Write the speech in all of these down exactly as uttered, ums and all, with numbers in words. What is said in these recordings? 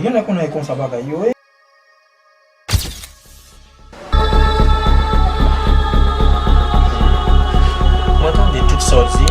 Genlè konnen e konsa bagay yo ye. Mwen tande tout sa w di.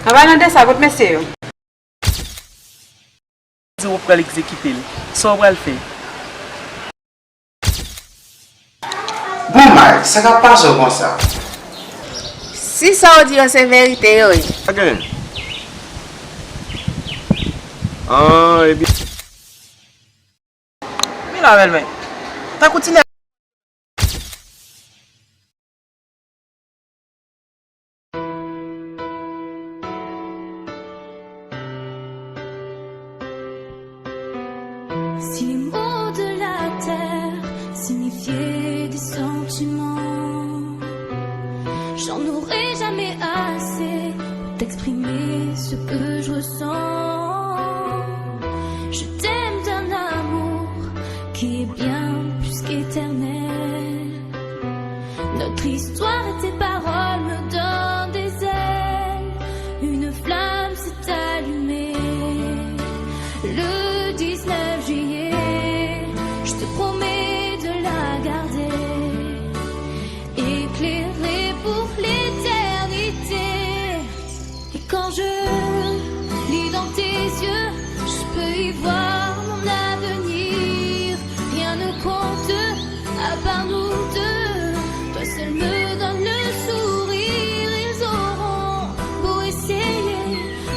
An palan de sa, kot mesye yo? Di w pral egzekite l. Sa w pral fè? Bon, Mike, sa k ap pase w konsa? Si sa w di yo se verite yo ye. Pa gen. An, ebyen. Vin la, bèlmè. Tankou ti nèg. Si les mots de la terre signifiaient des sentiments, j'en aurais jamais assez pour t'exprimer ce que je ressens. Je t'aime d'un amour qui est bien plus qu'éternel. Notre histoire et tes paroles me donnent des ailes. Une flamme s'est allumée le dix-neuf juillet. Je te promets de la garder éclairée pour l'éternité. Et quand je lis dans tes yeux, je peux y voir mon avenir. Rien ne compte à part nous deux. Toi seul me donne le sourire. Ils auront beau essayer,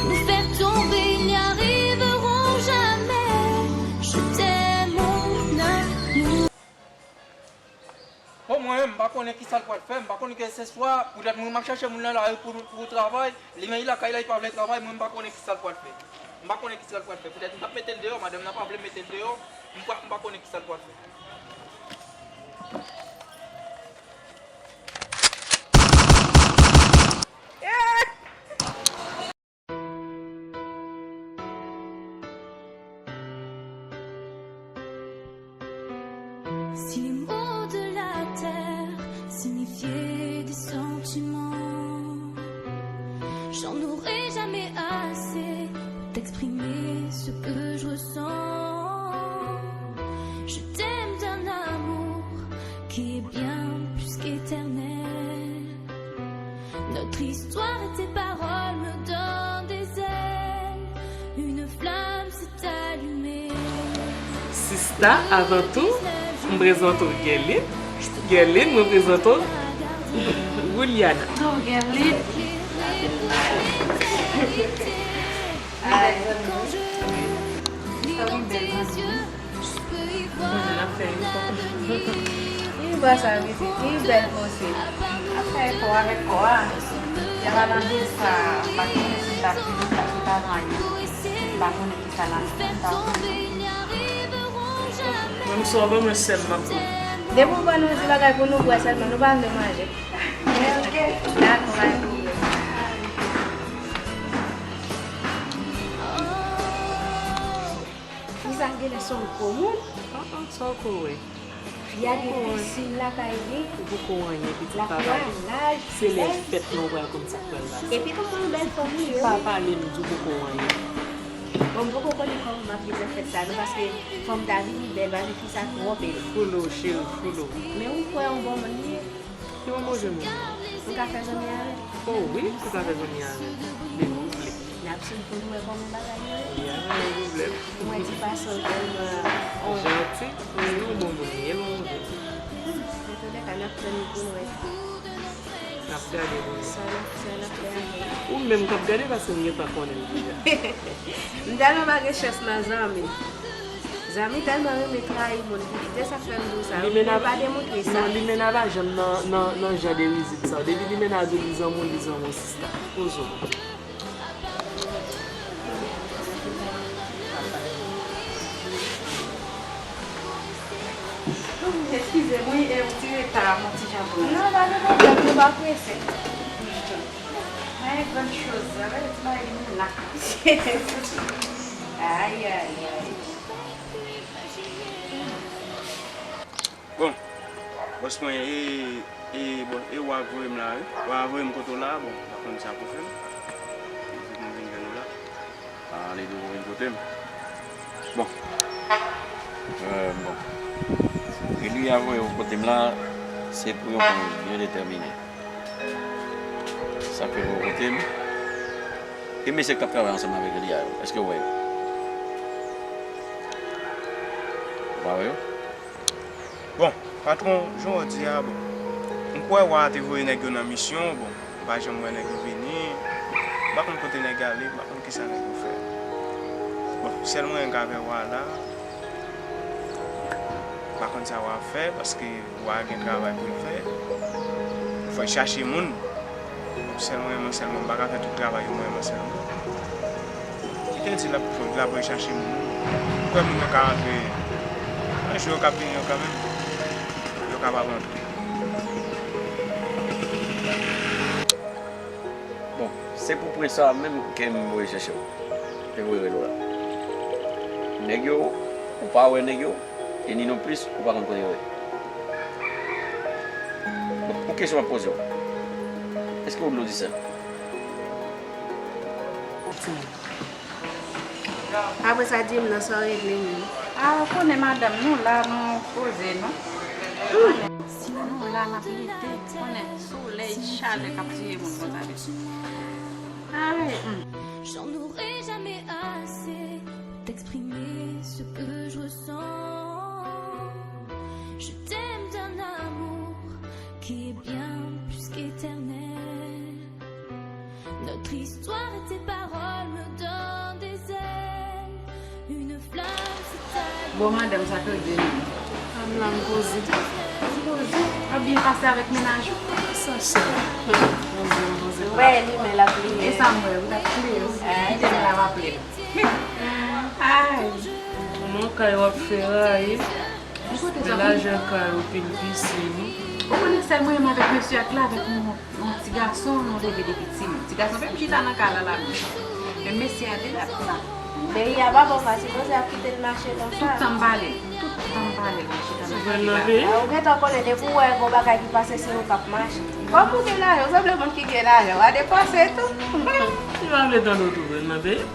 nous faire tomber, ils n'y arriveront jamais. Je t'aime, mon amour. Bon, mwen menm, m pa konnen kisa l pral fè, m pa konnen kèlseswa, poutèt mwen, m ap chache moun nan lari pou, pou travay, li menm, li lakay la, li pa vle travay, mwen, m pa konnen kisa l pral fè. M pa konnen kisa l pral fè, poutèt m t ap mete l deyò, madanm nan pa vle m mete l deyò, m pa, m pa konnen kisa l pral fè. Si les mots de la terre signifiaient des sentiments, j'en aurais jamais assez pour t'exprimer ce que je ressens. Je t'aime d'un amour qui est bien plus qu'éternel. Notre histoire et tes paroles me donnent des ailes. Une flamme s'est allumée. Sista, avan tou, m prezante w Guerline. Guerline, mwen prezante w Rouliana. Oh, Guerline. Ay, zanmi. Fanmi bèl, zanmi. N ap fè efò. Wi, bò sa pitit, wi, bèl konse. N ap fè efò avèk kò a. Y ap al anvi sa, m pa konnen si m t ap viv, si m t ap anyen. M pa konnen kisa n ap fè, m pa konnen. Menm si w ban mwen sèl, m ap pran. Depi w ban nou ti bagay pou nou bwè sèlman, nou pa vle manje. Dakò, pa gen pwoblèm. Fi sa genlè se yon gwo moun. An, an, sa w ko wè? Fi a gen pisin lakay li. Ou poko anyen, pitit, pa pale. Lakay, laj, se lè fèt lan w pral konn sa k pral pase. Epi kòman yon bèl fanmi yo. Pa pale, m di w poko anyen. Bon, m poko konnen kòman m ap viv nan fèt sa non, paske fò m ta vini bèl, paske fi sa twò bèl. Foulo, cheri, foulo. Men ou kwè yon bon moun li ye? Li yon move moun. Nou ka fè zanmi avè l? O wi, nou ka fè zanmi avè l. Depi w vle. N ap swiv pou nou wè kòman bagay yo ye. Ya, pa gen pwoblèm. Mwen di fason tèlman, oh. Janti, li yon bon moun, li yon bon moun. Antouka, n ap tann li pou n wè. N ap gade pou n wè. Sa n ap, sa n ap fè avè l. Ou menm k ap gade, paske m gentan konnen l deja. M tèlman pa gen chans nan zanmi. Zanmi tèlman renmen trayi moun, pitit. Se sa k fè m di w sa. Limena pa demontre sa. Non, Limena pa janm nan, nan, nan jan de rizib sa yo. Depi Limena di w li zanmi w, li zanmi w, sista. Poze w. Eskize m, wi, e, m ti reta yon ti jan pou nou. Non, pa gen pwoblèm, nou pa prese. Mwen, grann choz, sa vle di bagay vin la. Ay, ay, ay. Bon, bòs mwen, e, e, bon, e w a voye m la, wi. W a voye m kote w la, bon, m pa konn sa pou fè m. Fòk m vin jwenn ou la. A, li di w vin kote m. Bon. Euh, bon. Eli a voye w kote m la, se pou yon pwen byen detèmine. Sa k fè w kote m. E mesye k t ap travay ansanm avèk Eli a yo, èske w wè yo? Ou pa wè yo? Bon, patwon, jan w di a, bon. M kwè wa a te voye nèg yo nan misyon, bon. M pa janm wè nèg yo vini. M pa konn kote nèg yo ale, m pa konn kisa nèg yo fè. Bon, sèl mwayen m ka avè wa a la, m pa konn sa wa a ap fè, paske wa a gen travay pou l fè. Fò l chache moun. Sèl mwen, mwen sèlman, m pa ka fè tout travay yo mwen, mwen sèlman. Kite l di l ap, l ap voye chache moun. Ou kwè moun yo ka rantre? Yon jou yo ka vini yo kanmenm. Yo kapab rantre. Bon, se pou pwen sa a menm ke m voye chèche w. Te voye rele w la. Nèg yo, ou pa wè nèg yo, e ni non plis, ou pa konn kote yo ye. Bon, yon kesyon m ap poze w. Èske w dlo disèl? Apre sa, di m non, sa w regle menm? A, ou konnen madanm, nou la, nou poze nou. Nou la, n ap lite, konnen solèy, chalè k ap tiye moun konsa, mesye. Ay, hmm. J'en aurai jamais assez d'exprimer ce que je ressens. Je t'aime d'un amour qui est bien plus qu'éternel. Notre histoire et tes paroles me donnent des ailes. Une flamme s'éteint. Bon, madanm, sa k rive nou? A m la, m poze. M poze? W ap byen pase avèk mennaj ou? Sa, sè. Poze, m poze. Wè, li men l ap pliye. E sa m wè, wi, l ap pliye. Kite m la, m ap pliye. Ay. Non, kay w ap feraye. Ou kote sa? Lajan kay ou, pil pisin. Ou konnen sèl mwen menm avèk mesye a k la, avèk yon, yon ti gason, nou leve depi timoun. Ti gason menm chita nan kay la, la menm. Men mesye a te la konsa. Peyi a pa bon, pa sipoze ap kite l mache konsa. Tout tan m pale l, tout tan m pale l, mwen chita nan kay la. Ou gentan konnen depi w wè gon bagay ki pase, se ou k ap mache. Kòm ou gen lajan, ou sanble moun ki gen lajan, w a depanse tou. Li pa vle tande w tou vre nan peyi.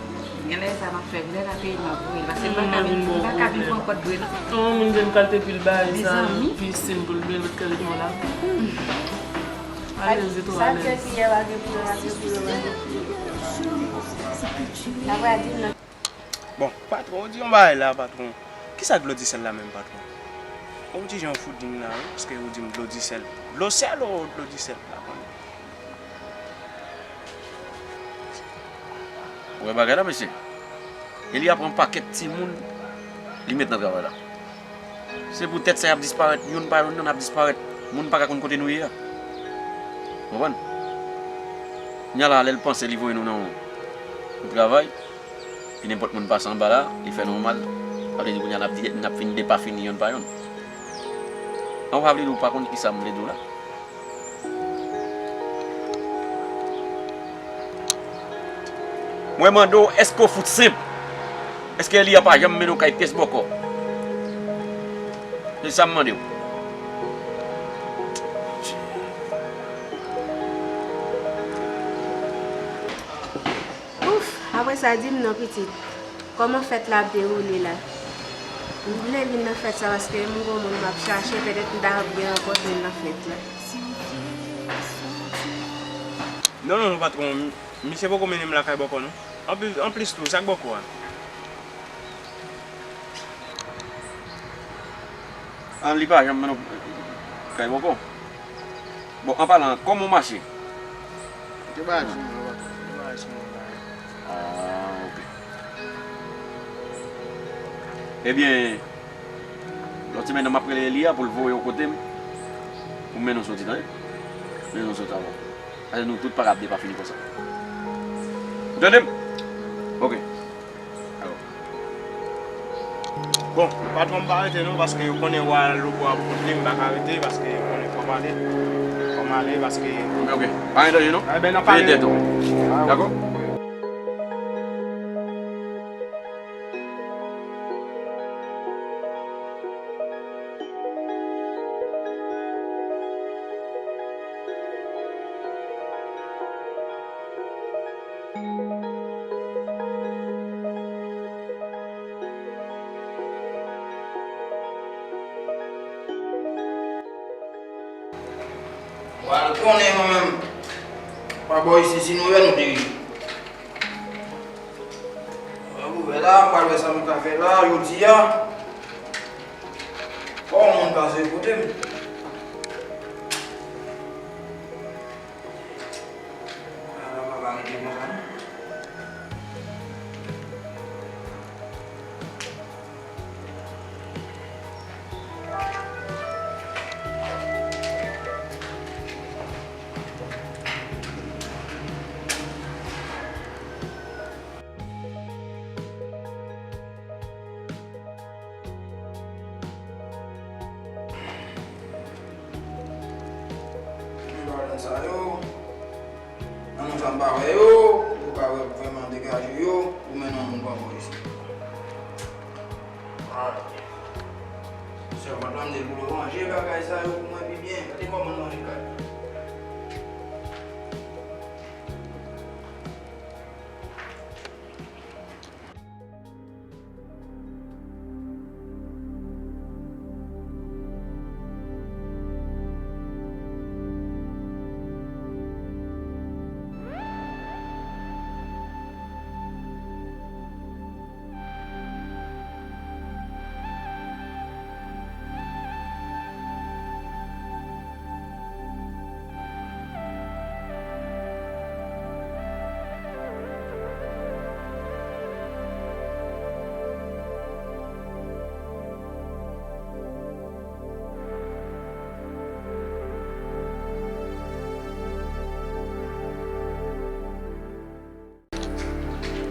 Genlè sa m ap fè, genlè la peyi m ap voye l, paske m pa ka vin, m pa ka vin pran kòd dwe, non. Yon moun gen kalte pil bagay sa, pisin pou l byen met kay li nan la. Alèz, li twò alèz. Sa k fè kiyè pa gen pou yo, pa gen pou yo, pa gen pou yo. Apre a di m non. Bon, patwon, ou di yon bagay la, patwon. Kisa dlo disèl la menm, patwon? Yon ti jan w fout di m la, wi, paske ou di m dlo disèl. Dlo sèl ou dlo disèl la, patwon? Ou wè bagay la, mesye? Eli a pran pakèt timoun, li met nan travay la. Se poutèt sa y ap disparèt, youn pa youn nan ap disparèt. Moun pa ka konn kote nou ye a. Konprann? Kounye a la, lè l panse li voye nou nan yon travay, e nenpòt moun pase anba la, li fè nou mal. Sa vle di kounye a n ap di, n ap fin depafini yonn pa yonn. An, w pa vle di w pa konn kisa m vle di w la. Mwen mande w, èske w fout senp? Èske Eli a pa janm mennen w kay pyès bòkò? Se sa m mande w. Ouf, apre sa, di m non, pitit. Kòman fèt la ap dewoule la? M vle vin nan fèt sa paske m gon moun m ap chache, petèt m ta byen rankontre l nan fèt la. Non, non, non, patwon, m-, misye poko mennen m lakay bòkò, non. Anplis, anplis tou, sa k bòkò a? An, li pa janm mennen w kay bòkò. Bon, an palan, kòman w mache? Te bagay sou mwen, papa. Te bagay sou mwen, bagay. Ah, ok. Ebyen, lòt semèn nan, m ap rele Eli a pou l voye w kote m, pou m mennen w soti, tande? Mennen w soti avè w. Paske nou tout pa ka ap depafini konsa. Ou tande m? Ok. Alò. Bon, patwon m pa rete non, paske yo konnen w al ou w ap kote m, m pa ka rete, paske yo konnen fò m ale. Fò m ale, paske... Ok, ok. Pa gen danje non. Veye tèt ou. Dakò? Pral konnen mwen menm. Pa bò isi, si nou wè nou dirije. Mwen ouvè la, m pral wè sa m ka fè la, jodi a. Fò yon moun pase kote m. Ala, pa pa rete konsa non. Nan non sa yo, nan non sa m pa wè yo, yo pa wè vrèman degaje yo, ou mennen yon moun pa bò isi. Sèvant lan m di l pou l ranje bagay sa yo pou mwen pi byen. Gade kòman l ranje kay.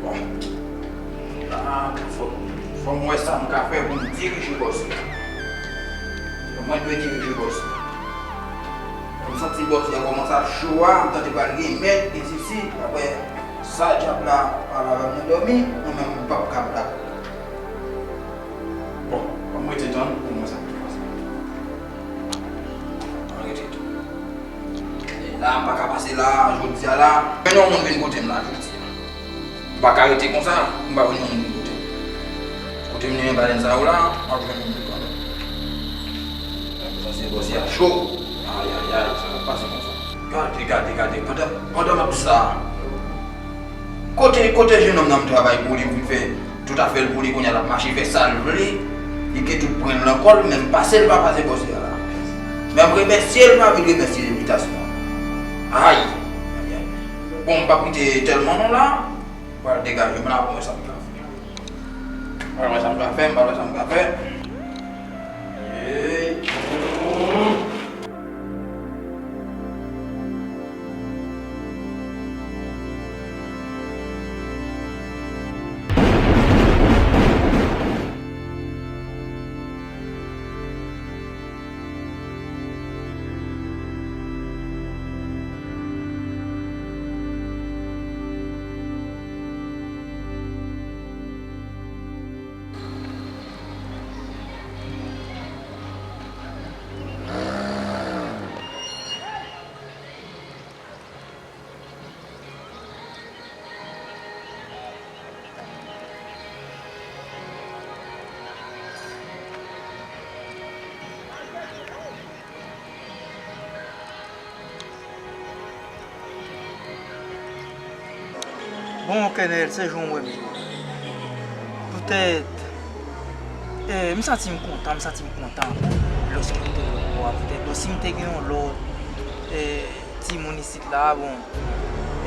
Bon. La, fò, fò m wè sa m ka fè pou m dirije bòs la. Mwen dwe dirije bòs la. Lè m santi bòs la kòmanse ap cho a, m tande pral gen mèt, gen sesi, apre sa dyab la pale avè m nan dòmi, mwen menm m p ap kab dakò. Bon, ban m rete tann pou m wè sa k ap pase. Ban m rete tann. E la, m pa ka pase la, jodi a la. Men yon moun vin kote m la, jodi a. M pa ka rete konsa, m pa jwenn yon moun vin kote m. Kote m li men balèn sa yo la, m ap jwenn yon moun kanmenm. Sa se bòs a cho. Ayayay, sa k ap pase konsa? Gade, gade, gade. Pandan, pandan m ap di sa, kote, kote jenòm nan m travay pou li, m vin fè tout afè l pou li, kounye a l ap mache fè sa l vle. Li gen tout pran l nan kò l, men m pase l pa pase bòs a la. Men m remèsye l, m pa vin remèsye envitasyon an. Ay! Ay, ay. Bon, m p ap rete tèlman non la. Pral degaje m la pou wè sa m ka fè. Pral wè sa m ka fè, m pral wè sa m ka fè. Ey. Bon, Kenel, se jan w wè m ye. Poutèt, eh, m santi m kontan, m santi m kontan lòske m te wè w a. Poutèt, bon, si m te gen yon lòt, eh, timoun isit la, bon,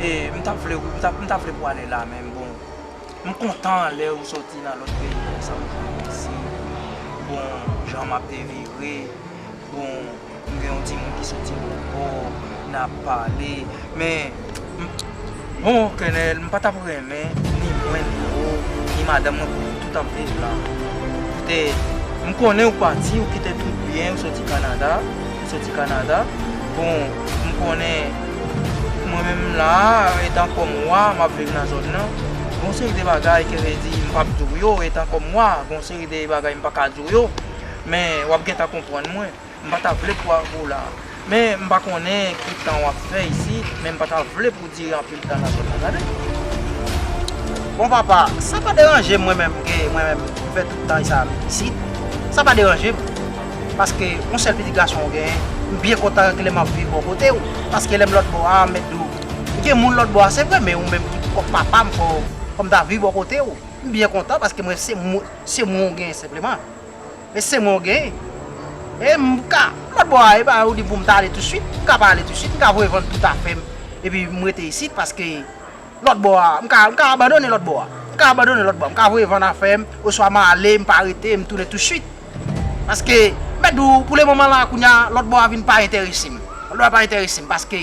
eh, m t ap vle, m t ap, m t ap vle pou ale la, men bon, m kontan lè ou soti nan lòt peyi konsa, ou vin isi. Bon, jan m ap devire, bon, m gen yon timoun ki soti bò, n ap pale, men, m, bon, Kenel, m pa t ap renmen, ni mwen, ni ou, ni madanm mwen, pou nou tout ap viv la. Te, m konnen ou pati, ou kite tout byen, ou soti Kanada, ou soti Kanada. Bon, m konnen mwen menm la, etan kòm wa, m ap viv nan zòn nan. Gon seri de bagay ke vle di m p ap di w yo, etan kòm wa, gon seri de bagay m pa ka di w yo. Men w ap gentan konprann mwen. M pa ta vle pou, pou w la. Men m pa konnen ki tan w ap fè isit, men m pa ta vle pou w dire anpil tan nan zòn nan, tande. Bon papa, sa pa deranje m, mwen menm, ke mwen menm, m fè tout tan sa isit. Sa pa deranje m. Paske yon sèl pitit gason w genyen, m byen kontan ke lè m ap viv bò kote w. Paske lè m lòt bò a, m mèt di w, gen moun lòt bò a, se vre, men ou menm ki kòm papa m, fò, fò m ta viv bò kote w. M byen kontan paske mwen se mwen, se mwen w genyen senpleman. E se mwen w genyen. E m ka, lòt bò a, e pa ou di pou m ta ale tousuit, m ka pa ale tousuit, m ka voye vann tout afè m, epi m rete isit, paske lòt bò a, m ka, m ka abandone lòt bò a. M ka abandone lòt bò a, m ka voye vann afè m, oswa m ale, m pa rete, m tounen tousuit. Paske, m mèt di w, pou le moman la, kounye a, lòt bò a vin pa enterese m. Lòt bò a pa enterese m, paske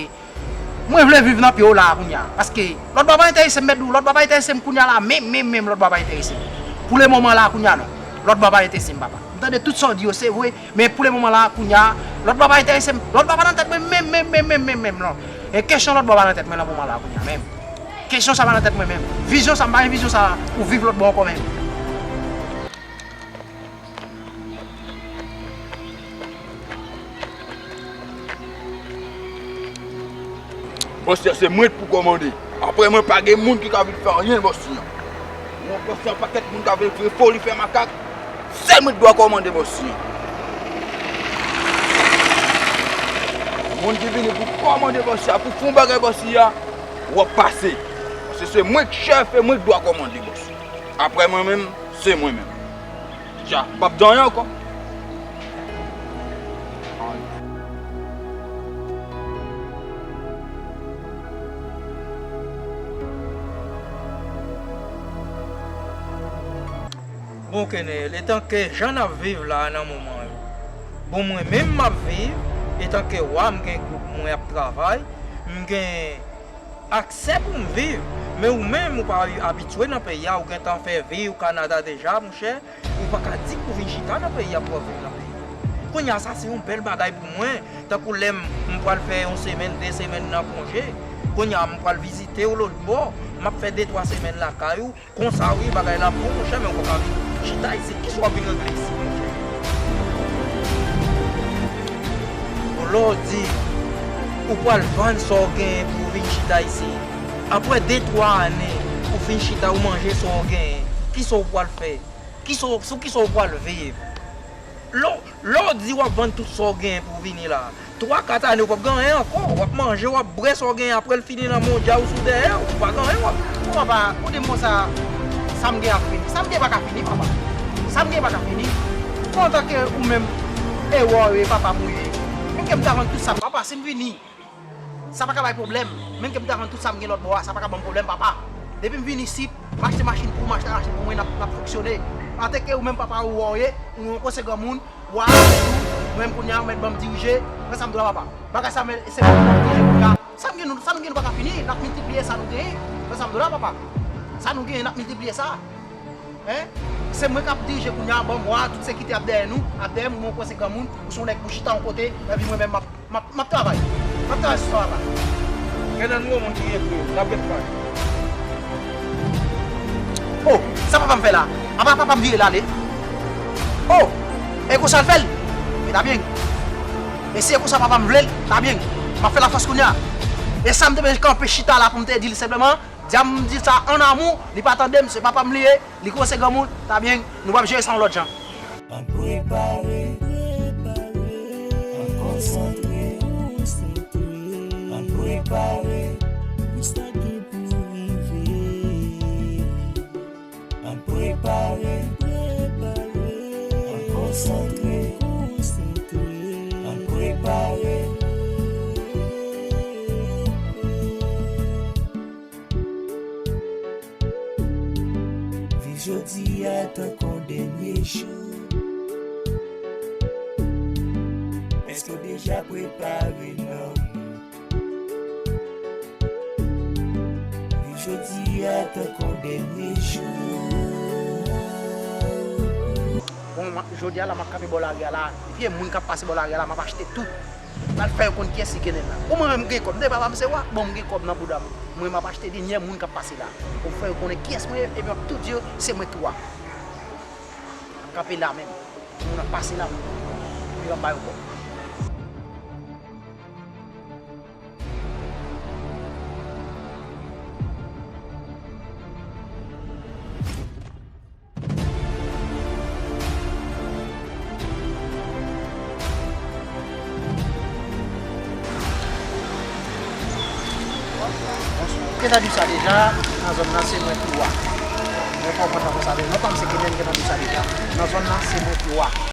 mwen vle viv nan pye w la a kounye a. Paske lòt bò a pa enterese m, mèt di w, lòt bò a pa enterese m kounye a la, menm, menm, menm, lòt bò a pa enterese m. Pou le moman la a kounye a, non. Lòt bò a pa enterese m, papa. M tande tout sa w di yo, se vre, men pou le moman la a kounye a, lòt bò a pa enterese m. Lòt bò a pa nan tèt mwen, menm, menm, menm, menm, menm, menm, non. E kesyon lòt bò a pa nan tèt mwen nan moman la a kounye a, menm. Kesyon sa pa nan tèt mwen, menm. Vizyon sa, m pa gen vizyon sa pou viv lòt bò ankò, menm. Bòs, se mwen k pou kòmande. Apre mwen, pa gen moun ki ka vin fè anyen, bòs. Mwen, bòs, yon pakèt moun ka vin fè foli, fè makak. Sèl mwen k dwa kòmande, bòs. Moun ki vini pou kòmande, bòs, pou fè yon bagay, bòs, w ap pase. Paske se mwen k chèf e mwen k dwa kòmande, bòs. Apre mwen menm, se mwen menm. Dja, m p ap di anyen ankò. Bon, Kenel, etan ke jan n ap viv la a nan moman yo, bon, mwen menm m ap viv, etan ke wa, m gen gwoup mwen ap travay, m gen aksè pou m viv. Men ou menm, ou pa abitye nan peyi a, ou gentan fè vi w Kanada deja, monchè. Ou pa ka di k ou vin chita nan peyi a pou w ap viv nan peyi a. Kounye a, sa se yon bèl bagay pou mwen. Tankou lè m, m pral fè yon semèn, de semèn nan konje. Kounye a, m pral vizite w lòt bò. M ap fè de, twa semèn lakay ou. Konsa wi, bagay la bon, monchè, men ou pa ka vin chita isit. Kisa w ap vin regle isit, monchè? Bon, lè w di ou pral vann sa w genyen pou w vin chita isit, apre de, twa ane, ou fin chita, ou manje sa w genyen, kisa w pral fè? Kisa w, sou kisa w pral viv? Lè w, lè w di w ap vann tout sa w genyen pou w vini la, twa, kat ane, ou p ap gen anyen ankò. W ap manje, w ap bwè sa w genyen, apre l fini nan mondya ou sou dèyè w, ou pa gen anyen w ap. Bon, papa, ou di m konsa, sa m gen ap fini. Sa m gen pa ka fini, papa. Sa m gen pa ka fini. Bon, antanke ou menm, e wè w ye, papa m ou ye. Menm ke m ta vann tout sa, papa, si m vini, sa pa ka bay pwoblèm. Menm ke m ta vann tout sa m gen lòt bò a, sa pa ka ban m pwoblèm, papa. Depi m vin isit, m achte machin pou m, achte machin pou mwen, n ap, n ap fonksyone. Antanke ou menm, papa, ou wè w ye, ou yon konseye granmoun, wa, mwen menm kounye a, ou mèt ban m dirije, mwen sa m dwe la, papa. Bagay sa, men, se mwen k ap dirije kounye a. Sa m gen, nou, sa nou gen, nou pa ka fini, n ap miltipliye sa nou genyen. Mwen sa m dwe la, papa. Sa nou genyen, n ap miltipliye sa. Hein? Se mwen k ap dirije kounye a, ban m wa, tout sekirite ap dèyè nou, ap dèyè m, ou yon konseye granmoun, ou se yon nèg pou chita yon kote, epi mwen menm, m ap M ap, m ap travay. M ap travay sou sa, papa. Gen nan nou yon moun ki ekri, n ap gen travay. Oh, sa papa m fè la? Apa papa m vire l ale? Oh, e konsa l fè l? Men ta byen. E si e konsa papa m vle l, ta byen. M ap fè lafòs kounye a. E sa m te bezwen kanpe chita la pou m te di l senpleman, dyanm m di l sa an amou, li pa tande m, se papa m li ye, li konseye granmoun, ta byen, nou p ap jere sa yon lòt jan. Ann prepare, ann konsantre, ann prepare pou sa ki pou rive. Ann prepare, ann konsantre, ann prepare. Viv jodi a tankou dènye jou. Èske w deja prepare nanm ou? Viv jodi a tankou dènye jou. Jodi a la, m ap kanpe bò lari a la. Depi e moun k ap pase bò lari a la, m ap achte tout. M al fè yo konn kiyès ki Kenneth la. Bon, mwen menm, m gen kòb. M di papa m se wa. Bon, m gen kòb nan bouda m. Mwen, m ap achte dènyè moun k ap pase la. Pou m fè yo konnen kiyès mwen ye, epi m ap tou di yo, se mwen ki wa. M ap kanpe la menm. Moun ap pase la, m ap ba yo kòb. Ou gentan di sa deja, nan zòn nan se mwen ki wa. Mwen fè w konprann sa konsa, non pa m se Kenneth, m gentan di sa deja. Nan zòn nan se mwen ki wa.